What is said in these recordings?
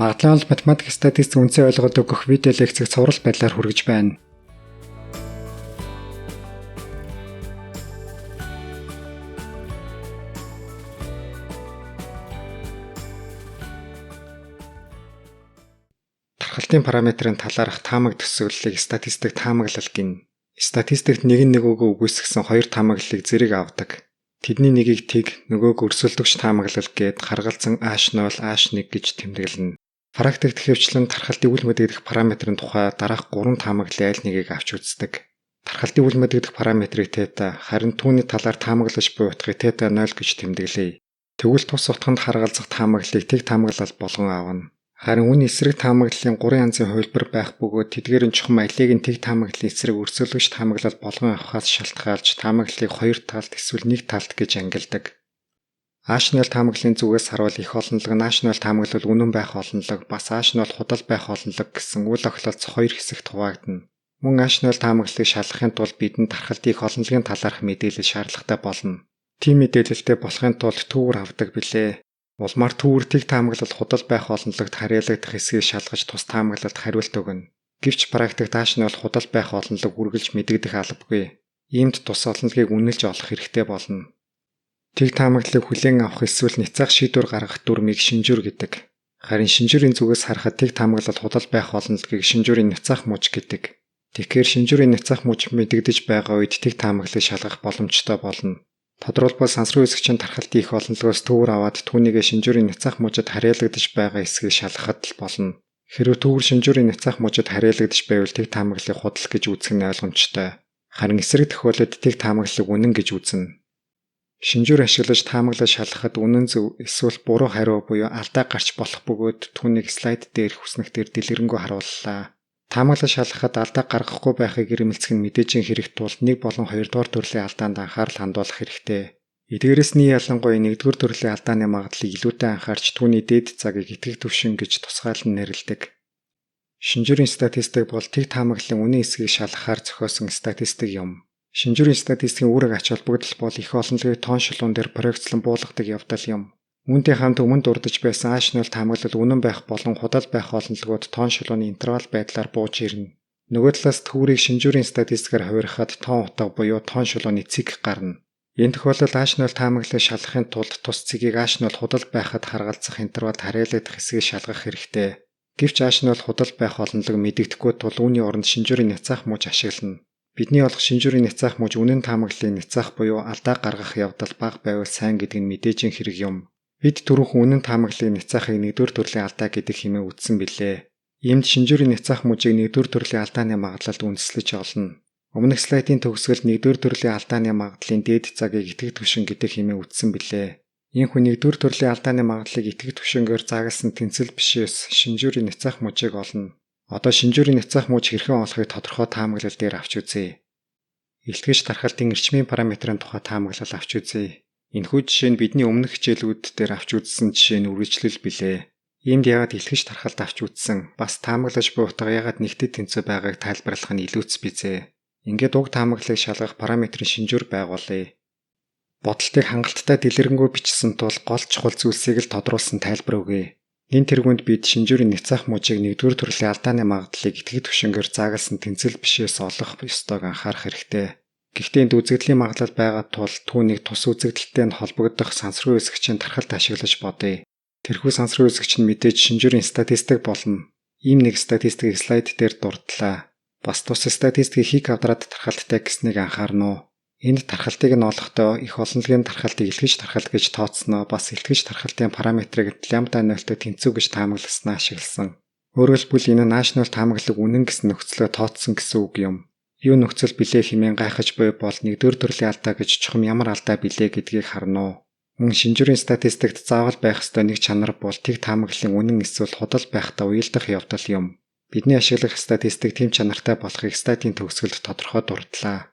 Магадлал математик статистик үндсэн ойлголт өгөх видео лекцийг цуврал байдлаар хүргэж байна. Тархалтын параметрын талаарх таамаг төсөөллийг статистик таамаглал гэнэ. Статистикт нэг нь нөгөөгөө үгүйсгэсэн хоёр таамаглалыг зэрэг авдаг. Тэдний нэгийг тэг, нөгөөг өрсөлдөгч таамаглал гээд харгалзан H0, H1 гэж тэмдэглэнэ. Практикт ихэвчлэн тархалтын үл мэдэгдэх параметрын тухай дараах гурван таамаглалын аль нэгийг авч үздэг. Тархалтын үл мэдэгдэх параметрыг тета, харин түүний талаар таамаглаж буй утгыг тета 0 гэж тэмдэглэе. Тэгвэл тус утганд харгалзах таамаглалыг тэг таамаглал болгон авна. Харин үүний эсрэг таамаглалын гурван янзын хувилбар байх бөгөөд тэдгээр нь чухам алийг нь тэг таамаглалын эсрэг өрсөлдөгч таамаглал болгон авахаас шалтгаалж таамаглалыг хоёр талд эсвэл нэг талд гэж ангилдаг. H0 таамаглалын зүгээс харуул их олонлог нь H0 таамаглал үнэн байх олонлог бас H0 худал байх олонлог гэсэн үйл охилолцох хоёр хэсэгт хуваагдана. Мөн H0 таамаглалыг шалгахын тулд бидэнд тархалт их олонлогийн талаарх мэдээлэл шаардлагатай болно. Тийм мэдээлэлтэй болохын тулд түүвэр авдаг билээ. Улмаар түүвэр тэг таамаглал худал байх олонлогт харьяалагдах хэсгийг шалгаж тус таамаглалд хариулт өгнө. Гэвч практикт H0 худал байх олонлог үргэлж мэдэгдэх албагүй. Иймд тус олонлогийг үнэлж олох хэрэгтэй болно. Тэг таамаглалыг хүлээн авах эсвэл няцаах шийдвэр гаргах дүрмийг шинжүүр гэдэг. Харин шинжүүрийн зүгээс харахад тэг таамаглал худал байх олонлогийг шинжүүрийн няцаах муж гэдэг. Тэгэхээр шинжүүрийн няцаах муж мэдэгдэж байгаа үед тэг таамаглалыг шалгах боломжтой болно. Тодорхойлбол сансрын үсгчийн тархалтын их олонлогоос түүвэр аваад түүнийгээ шинжүүрийн няцаах мужид харьяалагдаж байгаа эсэхийг шалгахад л болно. Хэрвээ түүвэр шинжүүрийн няцаах мужид харьяалагдаж байвал тэг таамаглалыг худал гэж үзэх нь ойлгомжтой. Харин эсрэг тохиолдолд тэг таамаглалыг үнэн гэж үзнэ. Шинжүүр ашиглаж таамаглал шалгахад үнэн зөв эсвэл буруу хариу буюу алдаа гарч болох бөгөөд түүнийг слайд дээрх хүснэгтээр дэлгэрэнгүй харууллаа. Таамаглал шалгахад алдаа гаргахгүй байхыг эрмэлзэх нь мэдээжийн хэрэг тул 1 болон 2 дугаар төрлийн алдаанд анхаарал хандуулах хэрэгтэй. Эдгээрээс нь ялангуяа 1-р төрлийн алдааны магадлалыг илүүтэй анхаарч түүний дээд цагийг итгэх түвшин гэж тусгаалan нэрлэдэг. Шинжүүрийн статистик бол тэг таамаглалын үнэн эсэхийг шалгахаар зохиосон статистик юм. Шинжүүрийн статистикийн үүрэг ач холбогдол бол их олонлогийг тоон шулуун дээр проекцлон буулгадаг явдал юм. Үүнтэй хамт өмнө дурдж байсан H0 таамаглал үнэн байх болон худал байх олонлогууд тоон шулууны интервал байдлаар бууж ирнэ. Нөгөө талаас түүврийг шинжүүрийн статистикаар хувиргахад тоон утга буюу тоон шулууны цэг гарна. Энэ тохиолдолд H0 таамаглалыг шалгахын тулд тус цэгийг H0 худал байхад харгалзах интервалд харьяалагдах хэсгийг шалгах хэрэгтэй. Гэвч H0 худал байх олонлог мэдэгдэхгүй тул үүний оронд шинжүүрийн няцаах муж ашиглана. Бидний олох шинжүүрийн няцаах муж үнэн таамаглалын няцаах буюу алдаа гаргах явдал бага байвал сайн гэдэг нь мэдээжийн хэрэг юм. Бид түрүүхэн үнэн таамаглалыг няцаахыг 1-р төрлийн алдаа гэдэг хэмээн үзсэн билээ. Иймд шинжүүрийн няцаах мужийг 1-р төрлийн алдааны магадлалд үндэслэж олно. Өмнөх слайдын төгсгөлд 1-р төрлийн алдааны магадлалын дээд цагийг итгэх түвшин гэдэг хэмээн үзсэн билээ. Иймхүү 1-р төрлийн алдааны магадлалыг итгэх түвшингээр заагласан тэнцэл бишээс шинжүүрийн няцаах мужийг олно. Одоо шинжүүрийн няцаах муж хэрхэн олохыг тодорхой таамаглал дээр авч үзье. Илтгэж тархалтын эрчмийн параметрын тухай таамаглал авч үзье. Энэхүү жишээ нь бидний өмнөх хичээлүүд дээр авч үзсэн жишээ нь үргэлжлэл билээ. Иймд яагаад илтгэж тархалт авч үзсэн, бас таамаглаж буй утга яагаад нэгтэд тэнцүү байгааг тайлбарлах нь илүүц бизээ. Ингээд уг таамаглалыг шалгах параметрын шинжүүр байгуулъя. Бодолтыг хангалттай дэлгэрэнгүй бичсэн тул гол чухал зүйлсийг л тодруулсан тайлбар өгье. Энэ тэргуунд бид шинжүүрийн няцаах мужийг 1-р төрлийн алдааны магадлалыг итгэх түвшингээр заагласан тэнцэл бишээс олох ёстойг анхаарах хэрэгтэй. Гэхдээ энд үзэгдлийн магадлал байгаа тул түүнийг тус үзэгдэлтэй нь холбогдох сансрын үсгчийн тархалт ашиглаж бодъё. Тэрхүү сансрын үсгч нь мэдээж шинжүүрийн статистик болно. Ийм нэг статистикийг слайд дээр дурдлаа. Бас тус статистикийг хий квадрат тархалттай гэснийг анхаарна уу? Энд тархалтыг нь олохдоо их олонлогийн тархалтыг илтгэж тархалт гэж тооцсноо бас илтгэж тархалтын параметрыг лямбда 0-тэй тэнцүү гэж таамагласнаа ашигласан. Өөрөөр хэлбэл энэ нь H0 таамаглалыг үнэн гэсэн нөхцлөө тооцсон гэсэн үг юм. Юу нөхцөл билээ хэмээн гайхаж буй бол 1-р төрлийн алдаа гэж чухам ямар алдаа билээ гэдгийг харна уу? Мөн шинжүүрийн статистикт заавал байх ёстой нэг чанар бол тэг таамаглалын үнэн эсвэл худал байхдаа уялдах явдал юм. Бидний ашиглах статистик тийм чанартай болохыг статийн төгсгөлд тодорхой дурдлаа.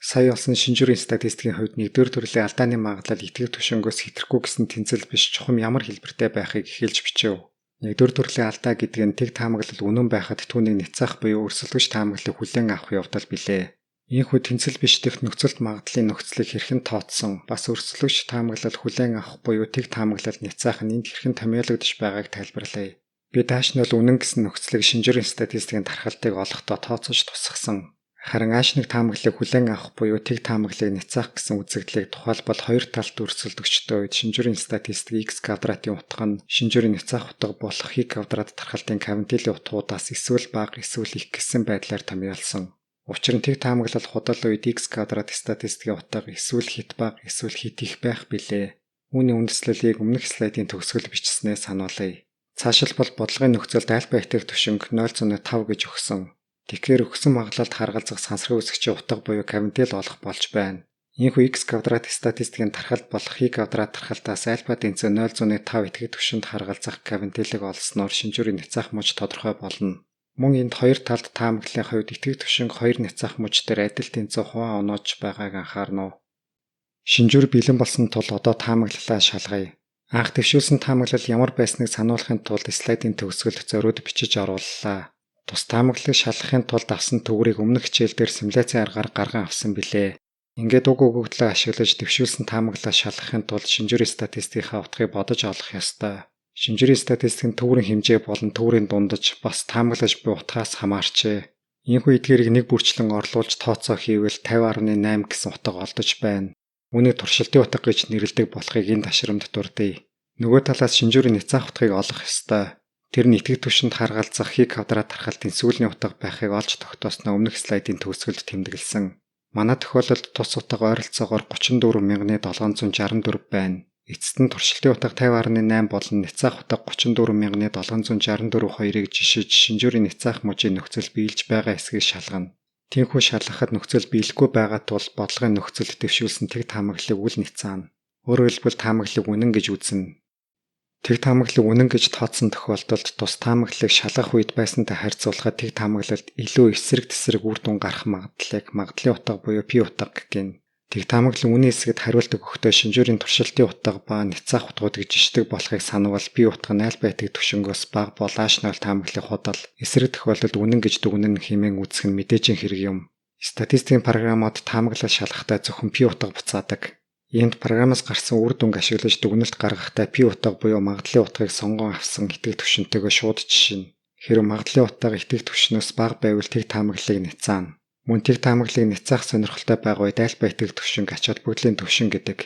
Сая олсон шинжүүрийн статистикийн хувьд 1-р төрлийн алдааны магадлал итгэх түвшингөөс хэтрэхгүй гэсэн тэнцэл биш чухам ямар хэлбэртэй байхыг эхэлж бичэв. 1-р төрлийн алдаа гэдэг нь тэг таамаглал үнэн байхад түүнийг няцаах буюу өрсөлдөгч таамаглалыг хүлээн авах явдал билээ. Иймхүү тэнцэл биш дэх нөхцөлд магадлалын нөхцөлийг хэрхэн тооцсон бас өрсөлдөгч таамаглал хүлээн авах буюу тэг таамаглал няцаах нь энд хэрхэн томьёологдож байгааг тайлбарлая. Бид H0 үнэн гэсэн нөхцөлийг шинжүүрийн статистикийн тархалтыг олохдоо тооцож тусгасан. Харин H1 таамаглалыг хүлээн авах буюу тэг таамаглалыг няцаах гэсэн үзэгдлийг тухайлбал хоёр талд өрсөлдөгчтэй үед шинжүүрийн статистик x квадратын утга нь шинжүүрийн няцаах утга болох хи квадрат тархалтын квантилийн утгуудаас эсвэл бага эсвэл их гэсэн байдлаар томьёолсон. Учир нь тэг таамаглал худал үед x квадрат статистикийн утга эсвэл хэт бага эсвэл хэт их байх билээ. Үүний үндэслэлийг өмнөх слайдын төгсгөл бичснээ сануулъя. Цаашилбал бодлогын нөхцөлд альфа итгэх түвшинг 0.5 гэж өгсөн. Тэгэхээр өгсөн магадлалд харгалзах сансрын үүсгчийн утга буюу квантил олох болж байна. Ийхүү x квадрат статистикийн тархалт болох хи квадрат тархалтаас альфа тэнцүү 0.5 итгэх түвшинд харгалзах квантилыг олсноор шинжүүрийн няцаах муж тодорхой болно. Мөн энд хоёр талд таамаглалын хувьд итгэх түвшинг хоёр няцаах муж дээр адил тэнцүү хуваа оноож байгааг анхаарна уу? Шинжүүр бэлэн болсон тул одоо таамаглалаа шалгая. Анх дэвшүүлсэн таамаглал ямар байсныг сануулахын тулд слайдын төгсгөлд зориуд бичиж орууллаа. Тус таамаглалыг шалгахын тулд авсан төгрийг өмнөх хичээл дээр симуляцийн аргаар гарган авсан билээ. Ингээд уг өгөгдлөө ашиглаж дэвшүүлсэн таамаглалаа шалгахын тулд шинжүүрийн статистикийнхаа утгыг бодож олох ёстой. Шинжүүрийн статистик нь төврийн хэмжээ болон төврийн дундаж бас таамаглаж буй утгаас хамаарчээ. Ийхүү эдгээрийг нэг бүрчлэн орлуулж тооцоо хийвэл 50.8 гэсэн утга олдож байна. Үүнийг туршилтын утга гэж нэрлэдэг болохыг энэ ташрамд дурдъя. Нөгөө талаас шинжүүрийн няцаах утгыг олох ёстой. Тэр нь итгэх түвшинд харгалзах хи квадрат тархалтын сүүлийн утга байхыг олж тогтоосноо өмнөх слайдын төгсгөлд тэмдэглэсэн. Манай тохиолдолд тус утга ойролцоогоор 34764 байна. Эцэст нь туршилтын утга 50.8 болон няцаах утга 34764 хоёрыг жишиж шинжүүрийн няцаах мужийн нөхцөл биелж байгаа эсэхийг шалгана. Тиймээс шалгахад нөхцөл биелэхгүй байгаа тул бодлогын нөхцөлд дэвшүүлсэн тэг таамаглалыг үл няцаана. Өөрөөр хэлбэл таамаглалыг үнэн гэж үзнэ. Тэг таамаглалыг үнэн гэж тооцсон тохиолдолд тус таамаглалыг шалгах үед байсантай харьцуулахад тэг таамаглалд илүү эсрэг тэсрэг үр дүн гарах магадлалыг магадлалын утга буюу пи утга гэнэ. Тэг таамаглал үнийн эсрэгэд хариулт өгөхдөө шинжүүрийн туршилтын утга ба няцаах утгуудыг жишдэг болохыг санавал пи утга нь аль байдаг түвшингөөс бага бол H0 таамаглалын худал эсрэг тохиолдолд үнэн гэж дүгнэн хэмээн үзэх нь мэдээжийн хэрэг юм. Статистикийн програмууд таамаглал шалгахдаа зөвхөн пи утга буцаадаг. Иймд програмаас гарсан үр дүнг ашиглаж дүгнэлт гаргахдаа пи утга буюу магадлалын утгыг сонгон авсан итгэх түвшинтэйгээ шууд жишинэ. Хэрэв магадлалын утга итгэх түвшнөөс бага байвал тэг таамаглалыг няцаана. Мөн тэг таамаглалыг няцаах сонирхолтой байгаа үед альфа итгэх түвшинг ач холбогдлын түвшин гэдэг.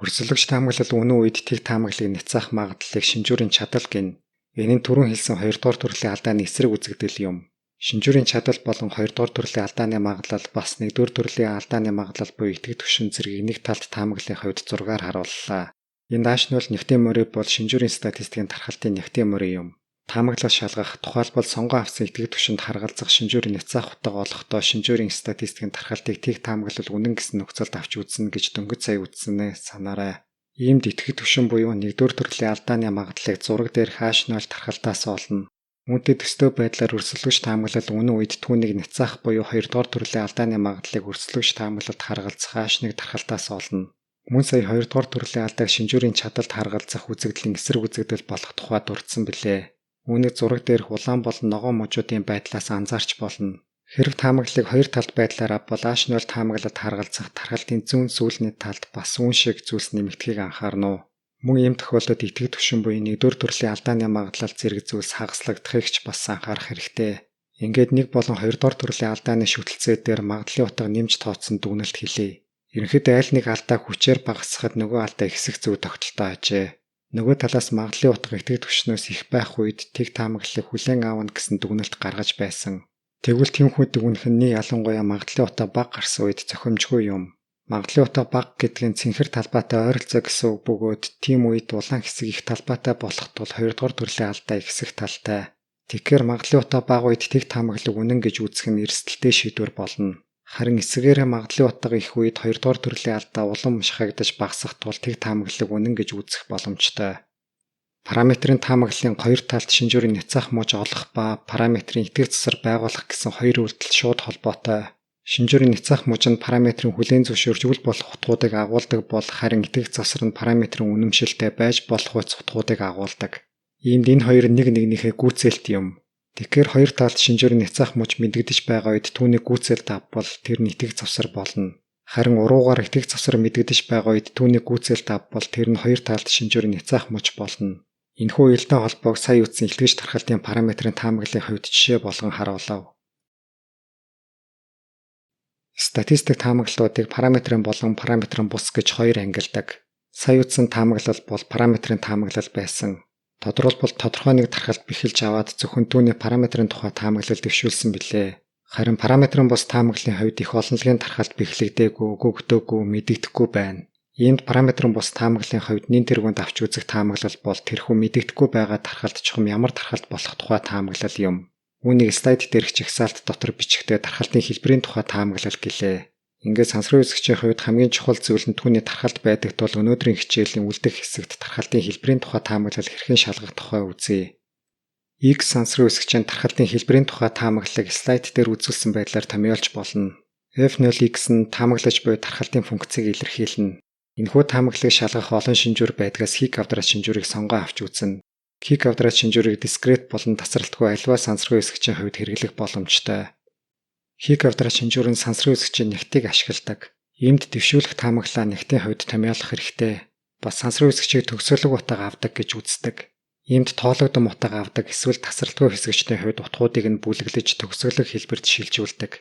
Өрсөлдөгч таамаглал үнэн үед тэг таамаглалыг няцаах магадлалыг шинжүүрийн чадал гэнэ. Энэ нь түрүүн хэлсэн хоёрдугаар төрлийн алдааны эсрэг үзэгдэл юм. Шинжүүрийн чадал болон хоёрдугаар төрлийн алдааны магадлал бас нэгдүгээр төрлийн алдааны магадлал буюу итгэх түвшин зэргийг нэг талд таамаглалын хувьд зургаар харууллаа. Энд H0 нягтын морь бол шинжүүрийн статистикийн тархалтын нягтын морь юм. Таамаглал шалгах, тухайлбал сонгон авсан итгэх түвшинд харгалзах шинжүүрийн няцаах утга олохдоо шинжүүрийн статистикийн тархалтыг тэг таамаглал үнэн гэсэн нөхцөлд авч үзнэ гэж дөнгөж сая үзсэнээ санаарай. Иймд итгэх түвшин буюу нэгдүгээр төрлийн алдааны магадлалыг зураг дээрх H0 тархалтаас олно. Үүнтэй төстэй байдлаар өрсөлдөгч таамаглал үнэн үед түүнийг няцаах буюу хоёрдугаар төрлийн алдааны магадлалыг өрсөлдөгч таамаглалд харгалзах H1 тархалтаас олно. Мөн сая хоёрдугаар төрлийн алдааг шинжүүрийн чадалд харгалзах үзэгдлийн эсрэг үзэгдэл болох тухай дурдсан билээ. Үүнийг зураг дээрх улаан болон ногоон мужуудын байдлаас анзаарч болно. Хэрэв таамаглалыг хоёр талд байдлаар авбал H0 таамаглалд харгалзах тархалтын зүүн сүүлний талд бас үүн шиг зүйлс нэмэгдэхийг анхаарна уу? Мөн ийм тохиолдолд итгэх түвшин буюу нэгдүгээр төрлийн алдааны магадлал зэрэг зүйлс хагаслагдахыг ч бас анхаарах хэрэгтэй. Ингээд нэг болон хоёрдугаар төрлийн алдааны шүтэлцээ дээр магадлалын утга нэмж тооцсон дүгнэлт хэлье. Ерөнхийдөө аль нэг алдаа хүчээр багасгахад нөгөө алдаа ихсэх зөв тогтолтой ажээ. Нөгөө талаас магадлалын утга итгэх түвшнөөс их байх үед тэг таамаглалыг хүлээн аавна гэсэн дүгнэлт гаргаж байсан. Тэгвэл тиймхүү дүгнэх нь нэг ялангуяа магадлалын утга бага гарсан үед зохимжгүй юм. Магадлалын утга бага гэдг нь цэнхэр талбайтай ойролцоо гэсэн үг бөгөөд тийм үед улаан хэсэг их талбайтай болох тул хоёрдугаар төрлийн алдаа ихсэх талтай. Тэгэхээр магадлалын утга бага үед тэг таамаглалыг үнэн гэж үзэх нь эрсдэлтэй шийдвэр болно. Харин эсрэгээрээ магадлалын утга их үед хоёрдугаар төрлийн алдаа улам шахагдаж багасах тул тэг таамаглалыг үнэн гэж үзэх боломжтой. Параметрын таамаглалын хоёр талд шинжүүрийн няцаах муж олох ба параметрын итгэх засвар байгуулах гэсэн хоёр үйлдэл шууд холбоотой. Шинжүүрийн няцаах муж нь параметрын хүлээн зөвшөөрч үл болох утгуудыг агуулдаг бол харин итгэх засвар нь параметрын үнэмшилтэй байж болох үц утгуудыг агуулдаг. Иймд энэ хоёр нэг нэгнийхээ гүйцэлт юм. Тэгэхээр хоёр талд шинжүүрийн няцаах муж мэдэгдэж байгаа үед түүний гүйцэлд авбал тэр нь итгэх завсар болно. Харин уруугаар итгэх завсар мэдэгдэж байгаа үед түүний гүйцэлд авбал тэр нь хоёр талд шинжүүрийн няцаах муж болно. Энэхүү уялдаа холбоог сая үзсэн илтгэж тархалтын параметрын таамаглалын хувьд жишээ болгон харуулав. Статистик таамаглалуудыг параметрын болон параметрын бус гэж хоёр ангилдаг. Сая үзсэн таамаглал бол параметрын таамаглал байсан. Тодорхойлбол тодорхой нэг тархалт бэхэлж аваад зөвхөн түүний параметрын тухай таамаглал дэвшүүлсэн билээ. Харин параметрын бус таамаглалын хувьд их олонлогийн тархалт бэхлэгдээгүй, өгөгдөөгүй, мэдэгдэхгүй байна. Иймд параметрын бус таамаглалын хувьд нэн тэргуунд авч үзэх таамаглал бол тэрхүү мэдэгдэхгүй байгаа тархалт чухам ямар тархалт болох тухай таамаглал юм. Үүнийг слайд дээрх жагсаалт дотор бичгтээ тархалтын хэлбэрийн тухай таамаглал гэлээ. Ингээд сансрын үзэгчийн хувьд хамгийн чухал зүйл нь түүний тархалт байдаг тул өнөөдрийн хичээлийн үлдэх хэсэгт тархалтын хэлбэрийн тухай таамаглал хэрхэн шалгах тухай үзье. X сансрын үзэгчийн тархалтын хэлбэрийн тухай таамаглалыг слайд дээр үзүүлсэн байдлаар томьёолж болно. F0x нь таамаглаж буй тархалтын функцийг илэрхийлнэ. Энэхүү таамаглалыг шалгах олон шинжүүр байдгаас хи квадрат шинжүүрийг сонгон авч үзнэ. Хи квадрат шинжүүрийг дискрет болон тасралтгүй альва сансрын хэсэгчийн хувьд хэрэглэх боломжтой. Хи квадрат шинжүүр нь сансрын хэсэгчийн нягтыг ашигладаг. Иймд дэвшүүлэх таамаглалаа нягтын хувьд томьёолох хэрэгтэй. Бас сансрын хэсэгчийг төгсөөлөг утга авдаг гэж үздэг. Иймд тоологдсон утга авдаг эсвэл тасралтгүй хэсэгчдийн хувьд утгуудыг нь бүлэглэж төгсгөлөг хэлбэрт шилжүүлдэг.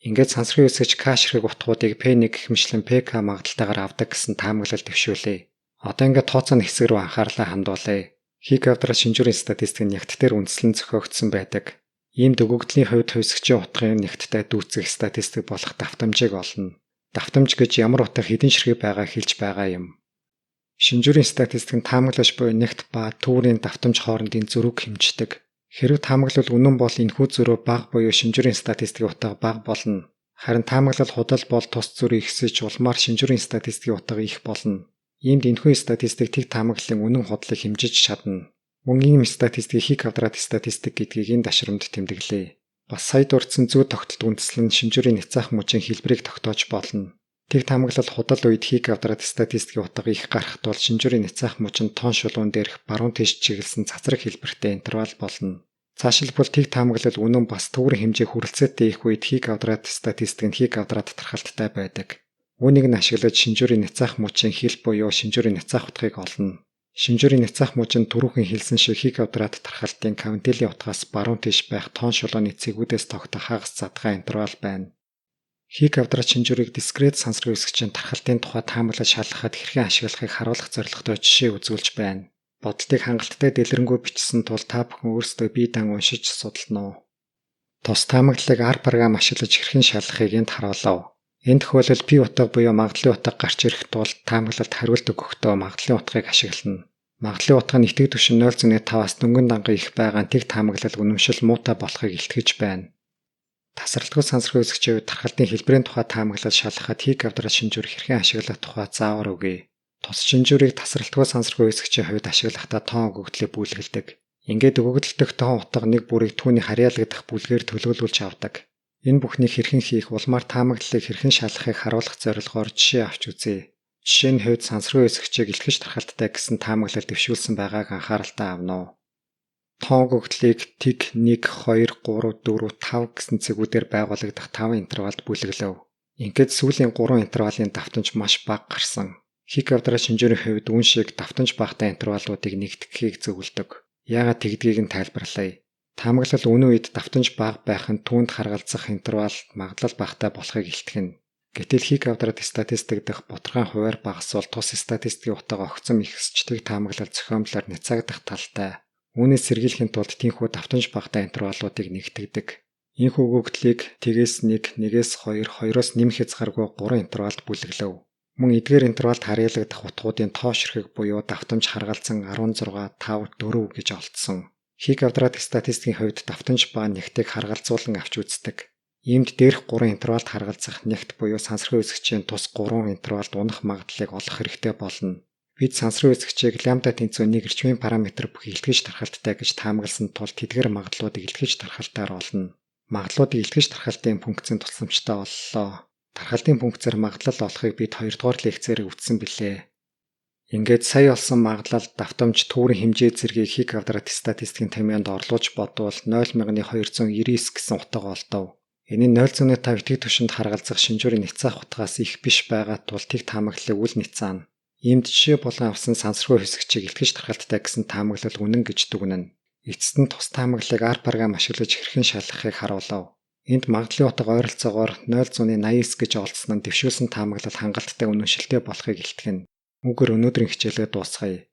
Ингээд сансрын хэсэгч К ширхэг утгуудыг P1 гэх мэтлэн PK магадлалтайгаар авдаг гэсэн таамаглал дэвшүүлье. Одоо ингээд тооцооны хэсэг рүү анхаарлаа хандуулъя. Хи квадрат шинжүүрийн статистик нь нягт дээр үндэслэн зохиогдсон байдаг. Иймд өгөгдлийн хувьд хувьсгчийн утгын нягттай дүйцэх статистик болох давтамжийг олно. Давтамж гэж ямар утга хэдэн ширхэг байгаа хэлж байгаа юм. Шинжүүрийн статистик нь таамаглаж буй нягт ба түүрийн давтамж хоорондын зөрүүг хэмждэг. Хэрэв таамаглал үнэн бол энэхүү зөрүү бага буюу шинжүүрийн статистикийн утга бага болно. Харин таамаглал худал бол тус зөрүү ихсэж улмаар шинжүүрийн статистикийн утга их болно. Иймд энэхүү статистик тэг таамаглалын үнэн худлыг хэмжиж чадна. Мөн ийм статистикийг хи квадрат статистик гэдгийг энэ дашрамд тэмдэглэе. Бас сая дурдсан зүй тогтолт үндэслэн шинжүүрийн няцаах мужийн хэлбэрийг тогтоож болно. Тэг таамаглал худал үед хи квадрат статистикийн утга их гарах тул шинжүүрийн няцаах муж нь тоон шулуун дээрх баруун тийш чиглэсэн цацраг хэлбэртэй интервал болно. Цаашилбал тэг таамаглал үнэн бас төврийн хэмжээ хүрэлцээтэй их үед хи квадрат статистик нь хи квадрат тархалттай байдаг. Үүнийг нь ашиглаж шинжүүрийн няцаах мужийн хил буюу шинжүүрийн няцаах утгыг олно. Шинжүүрийн няцаах муж нь түрүүхэн хэлсэн шиг хи квадрат тархалтын квантилийн утгаас баруун тийш байх тоон шулууны цэгүүдээс тогтох хагас задгай интервал байна. Хи квадрат шинжүүрийг дискрет сансрын хэсэгчийн тархалтын тухай таамаглал шалгахад хэрхэн ашиглахыг харуулах зорилготой жишээ үзүүлж байна. Бодолтыг хангалттай дэлгэрэнгүй бичсэн тул та бүхэн өөрсдөө бие даан уншиж судална уу? Тус таамаглалыг R програм ашиглаж хэрхэн шалгахыг энд харуулав. Энэ тохиолдолд P утга буюу магадлалын утга гарч ирэх тул таамаглалд хариулт өгөхдөө магадлалын утгыг ашиглана. Магадлалын утга нь итгэх түвшин 0.5-аас дөнгөн данган их байгаа нь тэг таамаглал үнэмшил муутай болохыг илтгэж байна. Тасралтгүй сансрын хэсэгчийн хувьд тархалтын хэлбэрийн тухай таамаглал шалгахад хи квадрат шинжүүр хэрхэн ашиглах тухай заавар өгье. Тус шинжүүрийг тасралтгүй сансрын хэсэгчийн хувьд ашиглахдаа тоон өгөгдлийг бүлэглэдэг. Ингээд өгөгдөл дэх тоон утга нэг бүрийг түүний харьяалагдах бүлгээр төлөөлүүлж авдаг. Энэ бүхнийг хэрхэн хийх, улмаар таамаглалыг хэрхэн шалгахыг харуулах зорилгоор жишээ авч үзье. Жишээний хувьд сансрын хэсэгчийг илтгэж тархалттай гэсэн таамаглал дэвшүүлсэн байгааг анхааралтай авна уу? Тоон өгөгдлийг тэг, 1, 2, 3, 4, 5 гэсэн цэгүүдээр байгуулагдах 5 интервалд бүлэглэв. Ингээд сүүлийн 3 интервалын давтамж маш бага гарсан. Хи квадрат шинжүүрийн хувьд үүн шиг давтамж багатай интервалуудыг нэгтгэхийг зөвлөдөг. Яагаад тэгдгийг нь тайлбарлая. Таамаглал үнэн үед давтамж бага байх нь түүнд харгалзах интервал магадлал багатай болохыг илтгэнэ. Гэтэл хи квадрат статистик дэх бутархайн хувиар багасвал тус статистикийн утга огцом ихсчдэг таамаглал зохиомлоор няцаагдах талтай. Үүнээс сэргийлэхийн тулд тийхүү давтамж багатай интервалуудыг нэгтгэдэг. Энэхүү өгөгдлийг тэгээс 1, 1-ээс 2, 2-оос нэмэх хязгааргүй 3 интервалд бүлэглэв. Мөн эдгээр интервалд харьяалагдах утгуудын тоо ширхэг буюу давтамж харгалзан 16, 5, 4 гэж олдсон. Хи квадрат статистикийн хувьд давтамж ба нягтыг харгалзуулан авч үздэг. Иймд дээрх 3 интервалд харгалзах нягт буюу сансрын хэсэгчийн тус 3 интервалд унах магадлалыг олох хэрэгтэй болно. Бид сансрын хэсэгчийг лямбда тэнцүү 1 эрчмийн параметр бүхий илтгэж тархалттай гэж таамагласан тул тэдгээр магадлалуудыг илтгэж тархалтаар олно. Магадлалуудыг илтгэж тархалтын функцийн тусламжтай оллоо. Тархалтын функцээр магадлал олохыг бид 2 дугаар лекцээр үзсэн билээ. Ингээд сая олсон магадлал давтамж түүрийн хэмжээ зэргийг хи квадрат статистикийн томьёонд орлуулж бодвол 0.299 гэсэн утга олдов. Энэ нь 0.5 итгэх түвшинд харгалзах шинжүүрийн няцаах утгаас их биш байгаа тул тэг таамаглалыг үл няцаана. Иймд жишээ болон авсан сансархуу хэсэгчийг илтгэж тархалттай гэсэн таамаглал үнэн гэж дүгнэнэ. Эцэст нь тус таамаглалыг R програм ашиглаж хэрхэн шалгахыг харуулав. Энд магадлалын утга ойролцоогоор 0.89 гэж олдсон нь дэвшүүлсэн таамаглал хангалттай үнэмшилтэй болохыг илтгэнэ. Үүгээр өнөөдрийн хичээлээ дуусгая.